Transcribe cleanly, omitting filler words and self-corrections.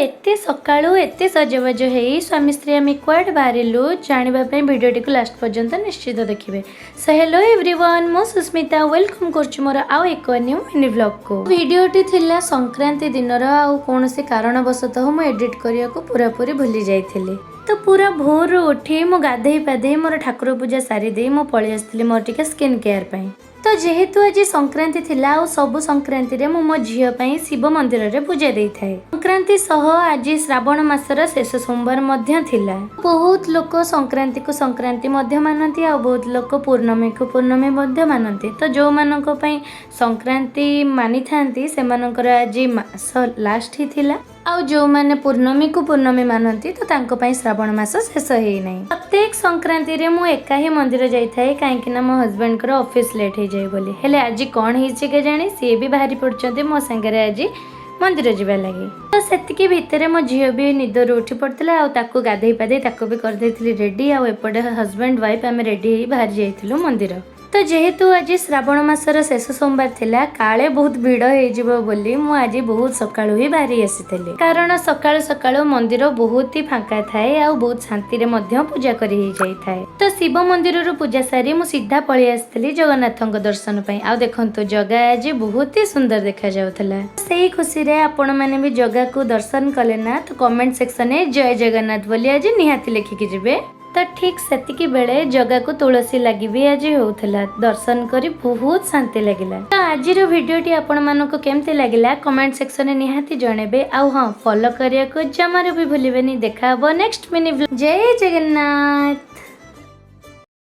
ଏତେ ସକାଳୁ ଏତେ ସଜବାଜ ହେଇ ସ୍ୱାମୀ ସ୍ତ୍ରୀ ଆମେ କୁଆଡ଼େ ବାହାରିଲୁ, ଜାଣିବା ପାଇଁ ଭିଡ଼ିଓଟିକୁ ଲାଷ୍ଟ ପର୍ଯ୍ୟନ୍ତ ନିଶ୍ଚିତ ଦେଖିବେ। ସୋ ହ୍ୟାଲୋ ଏଭ୍ରିୱାନ୍, ମୁଁ ସୁସ୍ମିତା welcome କରୁଛି ମୋର ଆଉ ଏକ ନ୍ୟୁ ମିନି ବ୍ଲଗ୍କୁ। ଭିଡ଼ିଓଟି ଥିଲା ସଂକ୍ରାନ୍ତି ଦିନର ଆଉ କୌଣସି କାରଣବଶତଃ ମୁଁ ଏଡ଼ିଟ୍ କରିବାକୁ ପୁରାପୁରି ଭୁଲି ଯାଇଥିଲି। ତ ପୁରା ଭୋରରୁ ଉଠି ମୁଁ ଗାଧେଇ ପାଧେଇ ମୋର ଠାକୁର ପୂଜା ସାରିଦେଇ ମୁଁ ପଳେଇ ଆସିଥିଲି ମୋର ଟିକେ ସ୍କିନ୍ କେୟାର ପାଇଁ। ତ ଯେହେତୁ ଆଜି ସଂକ୍ରାନ୍ତି ଥିଲା ଆଉ ସବୁ ସଂକ୍ରାନ୍ତିରେ ମୁଁ ମୋ ଝିଅ ପାଇଁ ଶିବ ମନ୍ଦିରରେ ପୂଜା ଦେଇଥାଏ। ସଂକ୍ରାନ୍ତି ସହ ଆଜି ଶ୍ରାବଣ ମାସର ଶେଷ ସୋମବାର ମଧ୍ୟ ଥିଲା। ବହୁତ ଲୋକ ସଂକ୍ରାନ୍ତିକୁ ସଂକ୍ରାନ୍ତି ମଧ୍ୟ ମାନନ୍ତି ଆଉ ବହୁତ ଲୋକ ପୂର୍ଣ୍ଣମୀକୁ ପୂର୍ଣ୍ଣମୀ ମଧ୍ୟ ମାନନ୍ତି। ତ ଯେଉଁମାନଙ୍କ ପାଇଁ ସଂକ୍ରାନ୍ତି ମାନିଥାନ୍ତି, ସେମାନଙ୍କର ଆଜି ମାସ ଲାଷ୍ଟ ହିଁ ଥିଲା ଆଉ ଯେଉଁମାନେ ପୂର୍ଣ୍ଣମୀକୁ ପୂର୍ଣ୍ଣମୀ ମାନନ୍ତି, ତ ତାଙ୍କ ପାଇଁ ଶ୍ରାବଣ ମାସ ଶେଷ ହେଇନାହିଁ। ପ୍ରତ୍ୟେକ ସଂକ୍ରାନ୍ତିରେ ମୁଁ ଏକା ହିଁ ମନ୍ଦିର ଯାଇଥାଏ, କାହିଁକି ନା ମୋ ହଜବେଣ୍ଡଙ୍କର ଅଫିସ୍ ଲେଟ୍ ହେଇଯାଏ ବୋଲି। ହେଲେ ଆଜି କ'ଣ ହେଇଛି କେଜାଣି, ସିଏ ବି ବାହାରି ପଡ଼ୁଛନ୍ତି ମୋ ସାଙ୍ଗରେ ଆଜି ମନ୍ଦିର ଯିବା ଲାଗି। ତ ସେତିକି ଭିତରେ ମୋ ଝିଅ ବି ନିଦରୁ ଉଠି ପଡ଼ିଥିଲା ଆଉ ତାକୁ ଗାଧେଇ ପାଧେଇ ତାକୁ ବି କରିଦେଇଥିଲି ରେଡ଼ି। ଆଉ ଏପଟେ ହଜବେଣ୍ଡ ୱାଇଫ୍ ଆମେ ରେଡ଼ି ହେଇ ବାହାରି ଯାଇଥିଲୁ ମନ୍ଦିର। ତ ଯେହେତୁ ଆଜି ଶ୍ରାବଣ ମାସର ଶେଷ ସୋମବାର ଥିଲା, କାଳେ ବହୁତ ଭିଡ଼ ହେଇଯିବ ବୋଲି ମୁଁ ଆଜି ବହୁତ ସକାଳୁ ହିଁ ବାହାରି ଆସିଥିଲି, କାରଣ ସକାଳୁ ସକାଳୁ ମନ୍ଦିର ବହୁତ ହି ଫାଙ୍କା ଥାଏ ଆଉ ବହୁତ ଶାନ୍ତିରେ ମଧ୍ୟ ପୂଜା କରି ହେଇଯାଇଥାଏ। ତ ଶିବ ମନ୍ଦିରରୁ ପୂଜା ସାରି ମୁଁ ସିଧା ପଳେଇ ଆସିଥିଲି ଜଗନ୍ନାଥଙ୍କ ଦର୍ଶନ ପାଇଁ। ଆଉ ଦେଖନ୍ତୁ, ଜଗା ଆଜି ବହୁତ ହି ସୁନ୍ଦର ଦେଖାଯାଉଥିଲା। ସେଇ ଖୁସିରେ ଆପଣମାନେ ବି ଜଗାକୁ ଦର୍ଶନ କଲେ ନା, ତ କମେଣ୍ଟ ସେକ୍ସନରେ ଜୟ ଜଗନ୍ନାଥ ବୋଲି ଆଜି ନିହାତି ଲେଖିକି ଯିବେ। ତ ଠିକ୍ ସେତିକି ବେଳେ ଜଗାକୁ ତୁଳସୀ ଲାଗି ବି ଆଜି ହଉଥିଲା। ଦର୍ଶନ କରି ବହୁତ ଶାନ୍ତି ଲାଗିଲା। ତ ଆଜିର ଭିଡ଼ିଓଟି ଆପଣମାନଙ୍କୁ କେମିତି ଲାଗିଲା, କମେଣ୍ଟ ସେକ୍ସନରେ ନିହାତି ଜଣେଇବେ। ଆଉ ହଁ, ଫଲୋ କରିବାକୁ ଜମାରୁ ବି ଭୁଲିବେନି। ଦେଖା ହବ ନେକ୍ସଟ ମିନି। ଜୟ ଜଗନ୍ନାଥ।